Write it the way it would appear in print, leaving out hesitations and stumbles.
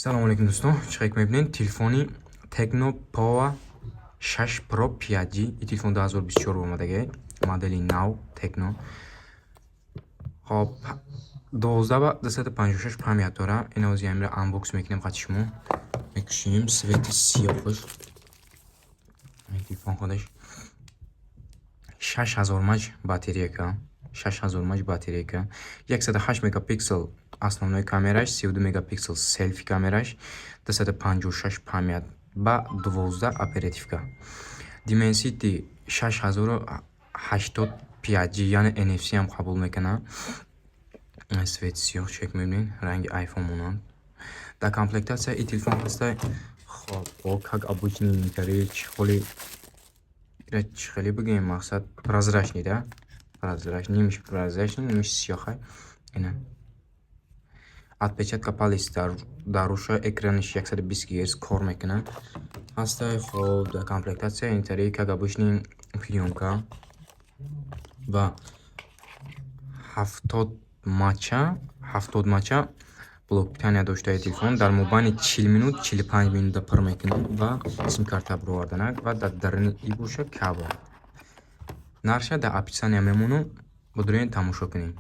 Салому алейкум, дӯстон. Чӣ хел мебинед, телефони Tecno Pova 6 Pro 5G. Ин телефон 2024 омадагай, модели нав Tecno. Хоб, 12 ба 256 память дора. Ин ози амира unbox мекунем қати шумо. Мекушем цвети сиёҳаш. Ин телефон худаш 6000 мАч батарейка, 6000 мАч батарейка, 108 мегапиксел основной камераш, 32 мегапиксел селфи камераш, 256 память ба 12 оперативка. Dimensity 6080 5G, яъне NFC ҳам қабул мекунад. Цвет сиёҳ, чек мебинед, ранги iPhone монанд. Дар комплектация ин телефон ҳаста. Хоб, как обычный интари чехоли, ира чӣ хеле бигӯем, мақсад прозрачный да, прозрачный, нимиш прозрачный, нимиш сиёҳа. Ина отпечатка палец дар рӯша, экраниш 120 Гц кор мекунад ҳастай. Хоб, дар комплектация интари, как обычный, плёнка ва 70 мАча, 70 мАча блок питания доштаи. Телефон дар мобайни 40 минут, 45 минута пур мекунад ва симкарта бироварданак ва дар даруни и боша кабел. Нархша дар описания мемонам, бидурен, тамошо кунед.